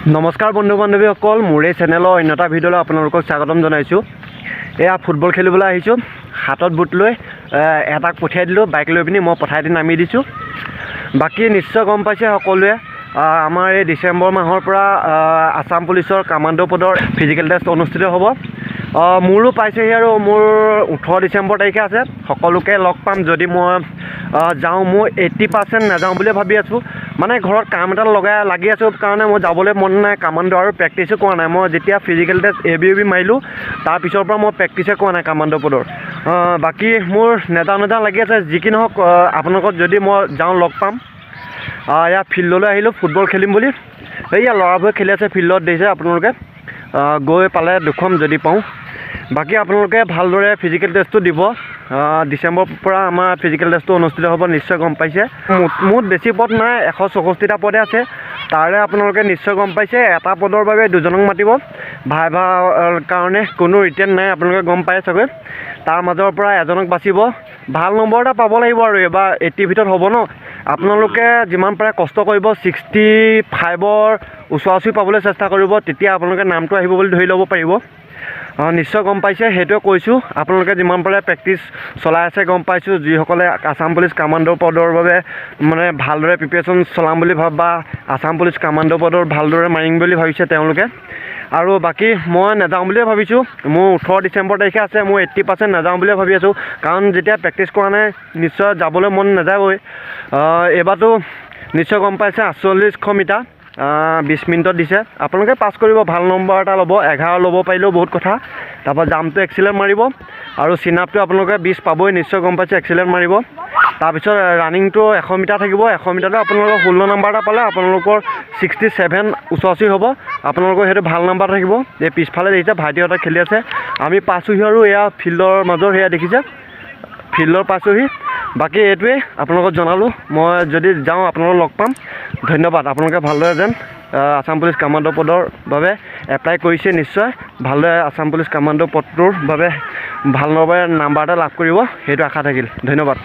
নমস্কাৰ বন্ধু বান্ধৱীসকল, মোৰ এই চেনেলৰ অন্য এটা ভিডিঅ'লৈ আপোনালোকক স্বাগতম জনাইছোঁ। এয়া ফুটবল খেলিবলৈ আহিছোঁ। হাতত বুট লৈ এটাক পঠিয়াই দিলোঁ বাইক লৈ পিনি, মই পঠাই দি নামি দিছোঁ। বাকী নিশ্চয় গম পাইছে সকলোৱে, আমাৰ এই ডিচেম্বৰ মাহৰ পৰা আছাম পুলিচৰ কামাণ্ডো পদৰ ফিজিকেল টেষ্ট অনুষ্ঠিত হ'ব। মোৰো পাইছেহি আৰু মোৰ 18 ডিচেম্বৰ তাৰিখে আছে। সকলোকে লগ পাম যদি মই যাওঁ। মোৰ 80% নাযাওঁ বুলিয়ে ভাবি আছোঁ। মানে ঘৰত কাম এটা লগাই লাগি আছোঁ কাৰণে মই যাবলৈ মন নাই কামাণ্ডো, আৰু প্ৰেক্টিছো কৰা নাই। মই যেতিয়া ফিজিকেল টেষ্ট এ বি মাৰিলোঁ, তাৰপিছৰ পৰা মই প্ৰেক্টিছে কৰা নাই কামাণ্ডো পদৰ। বাকী মোৰ নেযাওঁ নেযাওঁ লাগি আছে। যি কি নহওক, আপোনালোকক যদি মই যাওঁ লগ পাম। ইয়াত ফিল্ডলৈ আহিলোঁ ফুটবল খেলিম বুলি। এইয়া ল'ৰাবোৰে খেলি আছে ফিল্ডত, দেখিছে আপোনালোকে। গৈ পালে দেখুৱাম যদি পাৰোঁ। বাকী আপোনালোকে ভালদৰে ফিজিকেল টেষ্টটো দিব। ডিচেম্বৰৰ পৰা আমাৰ ফিজিকেল টেষ্টটো অনুষ্ঠিত হ'ব, নিশ্চয় গম পাইছে। মুঠ বেছি পদ নাই, 164টা পদে আছে। তাৰে আপোনালোকে নিশ্চয় গম পাইছে, এটা পদৰ বাবে দুজনক মাতিব ভাইভাৰ কাৰণে। কোনো ৰিটেন নাই, আপোনালোকে গম পাই চাগৈ। তাৰ মাজৰ পৰা এজনক বাচিব। ভাল নম্বৰ এটা পাব লাগিব আৰু এইবাৰ 80ৰ ভিতৰত হ'ব ন। আপোনালোকে যিমান পাৰে কষ্ট কৰিব, 65ৰ ওচৰা ওচৰি পাবলৈ চেষ্টা কৰিব, তেতিয়া আপোনালোকে নামটো আহিব বুলি ধৰি ল'ব পাৰিব। নিশ্চয় গম পাইছে, সেইটোৱে কৈছোঁ। আপোনালোকে যিমান পাৰে প্ৰেক্টিচ চলাই আছে গম পাইছোঁ। যিসকলে আছাম পুলিচ কামাণ্ডো পদৰ বাবে মানে ভালদৰে প্ৰিপেৰেশ্যন চলাম বুলি ভাব বা আছাম পুলিচ কামাণ্ডো পদৰ ভালদৰে মাৰিম বুলি ভাবিছে তেওঁলোকে। আৰু বাকী মই নাযাওঁ বুলিয়ে ভাবিছোঁ। মোৰ 18 ডিচেম্বৰ তাৰিখে আছে। মোৰ 80% নাযাওঁ বুলিয়ে ভাবি আছোঁ, কাৰণ যেতিয়া প্ৰেক্টিচ কৰা নাই, নিশ্চয় যাবলৈ মন নাযাবই। এইবাৰতো নিশ্চয় গম পাইছে, 4800 মিটাৰ 20 মিনিটত দিছে। আপোনালোকে পাছ কৰিব, ভাল নম্বৰ এটা ল'ব। 11 ল'ব পাৰিলেও বহুত কথা। তাৰপৰা জাম্পটো এক্সিলেণ্ট মাৰিব আৰু চিনাপটো আপোনালোকে 20 পাবই, নিশ্চয় গম পাইছে, এক্সিলেণ্ট মাৰিব। তাৰপিছত ৰানিংটো 100 মিটাৰ থাকিব। 100 মিটাৰটো আপোনালোকৰ 16 নাম্বাৰ এটা পালে আপোনালোকৰ 67 ওচৰা ওচৰি হ'ব। আপোনালোকৰ সেইটো ভাল নাম্বাৰ থাকিব। এই পিছফালে দেখিছে, ভাইটিহঁতে খেলি আছে। আমি পাইছোঁহি আৰু এয়া ফিল্ডৰ মাজৰ, সেয়া দেখিছে, ফিল্ডৰ পাইছোঁহি। বাকী এইটোৱেই আপোনালোকক জনালোঁ। মই যদি যাওঁ আপোনালোকক লগ পাম। ধন্যবাদ। আপোনালোকে ভালদৰে যেন আছাম পুলিচ কামাণ্ডো পদৰ বাবে এপ্লাই কৰিছে, নিশ্চয় ভালদৰে আছাম পুলিচ কামাণ্ডো পদটোৰ বাবে ভাল নম্বৰে নাম্বাৰ এটা লাভ কৰিব, সেইটো আশা থাকিল। ধন্যবাদ।